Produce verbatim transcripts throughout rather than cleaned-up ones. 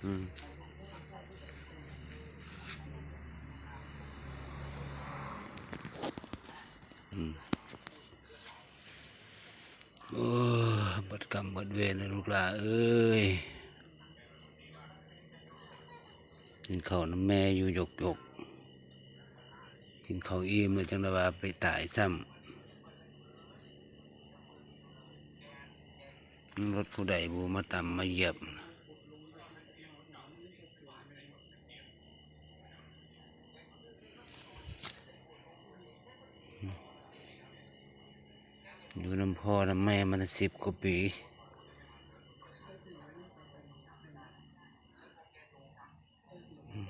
อืม อืม โอ้ เบิดกรรมเบิดเวรนะลูกหลานเอ้ย กินข้าวนำแม่อยู่หยกๆ กินข้าวอิ่มแล้วจั่งได้ว่าไปตายซ้ำ รถผู้ใดบุมาตำมาเหยียบ อยู่นำพ่อนำแม่มาสิบกว่าปี อืม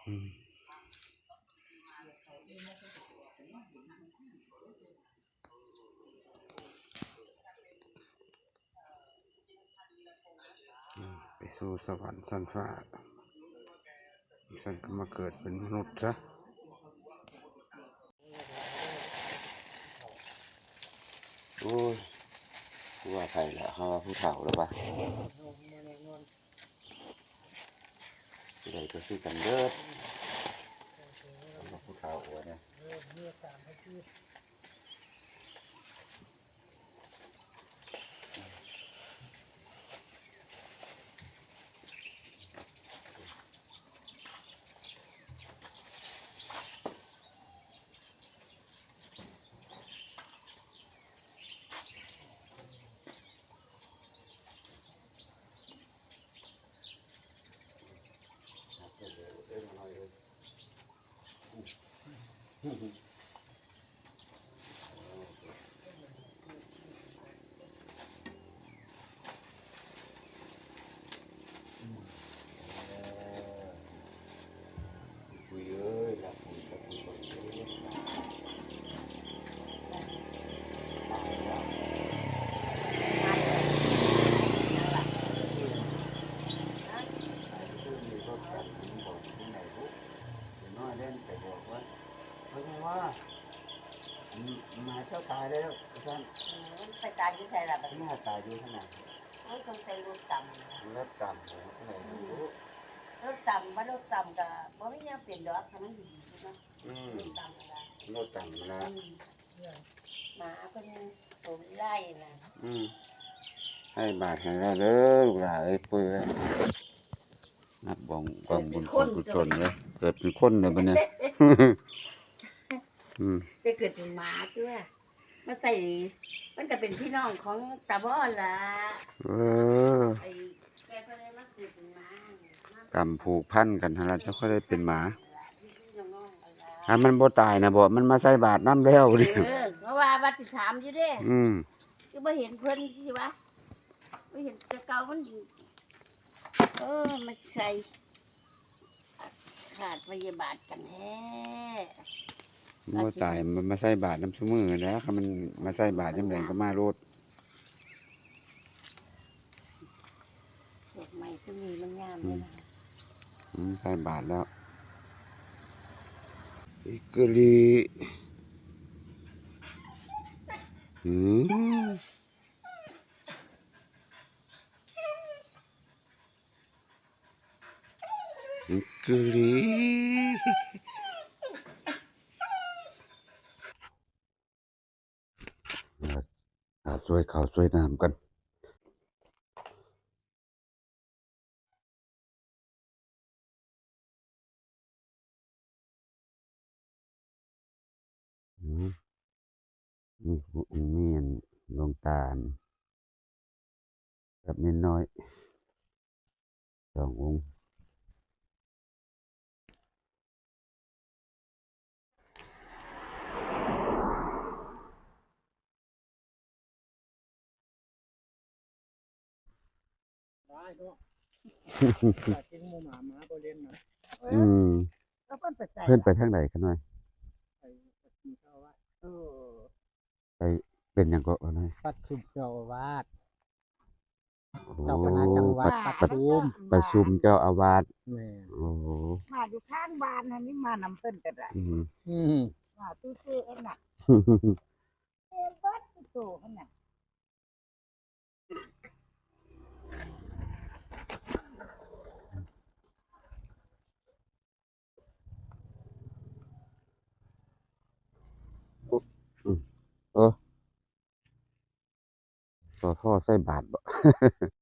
อืม ไปสู่สวรรค์ชั้นฟ้า ฉันก็มาเกิดเป็นมนุษย์ซะ โอ้ย ว่าไผล่ะ เฮาว่าผู้เฒ่าแล้วปะ ผู้ใดก็คือกันเด้อ เฮาว่าผู้เฒ่าว่าเนี่ย น้อยเล่นแต่บอกว่า เพิ่นว่า อืม หมาเจ้าตายแล้ว ท่าน เออ มันไปตายอยู่ไสล่ะบัดนี้ หมาตายอยู่ข้างใน โอ้ย สงสัยรถต่ำ รถต่ำ โอ้โห รถต่ำ ว่ารถต่ำก็บ่มีหยังเป็นดอก ถ้ามันดีๆเนาะ อืม รถต่ำก็ได้ รถต่ำนะ อืม หมาเพิ่นสมไล่นะ อืม ให้บาดให้แล้วเด้อ ลูกหลานเอ้ย ปุ้ยเอ้ย นับบ่องกองบุญกุศลเลย เกิดเป็นคนเลยบัดเนี่ย อืม จะเกิดเป็นหมาตัว มาใส่ มันก็เป็นพี่น้องของตาบอดล่ะ เออ ไอ้แกก็เลยมาเกิดเป็นหมา กรรมผูกพันกันหั่นล่ะ เจ้าก็ได้เป็นหมา พี่ๆน้องๆกันล่ะ ถ้ามันบ่ตายนะบ่ มันมาใส่บาตรนำแล้วนี่ เออ เพราะว่าว่าสิถามอยู่เด้ อืม คือบ่เห็นเพิ่นสิวะ บ่เห็นแต่เก่ามัน เออ มาใส่ ขาดพยาบาทกันแท้ มันบ่ตาย มันมาใส่บาตรนำซุมื้อแล้ว คันมันมาใส่บาตรยามใดก็มาโลด ดอกไม้ซุมื้อมันงามเลยนะคะ อืม ใส่บาตรแล้ว อิกลี อืม อิกลี อ่า ช่วยข้าวช่วยน้ำกัน อืม มีผู้ มีอันหลวงตากับเนนน้อย สององค์ ได้เนาะ อยากกินหมูหมา หมาบ่เล่นนะ อืม แล้วเพิ่นไปไส เพิ่นไปทางใดขะน้อย ไป ไปกินข้าววัด เออ ไปเป็นหยังเกาะขะน้อย ประชุมเจ้าอาวาส โอ้ เจ้าคณะจังหวัด ประ ประชุม ประชุมเจ้าอาวาส แม่น โอ้ มาอยู่ข้างบ้านนั่นนี่ มานำเพิ่นก็ได้ อืม อืม มาซื่อๆเองน่ะ เออเบิดตัวหั่นน่ะ อืม เออ สอทอใส่บาตรบ่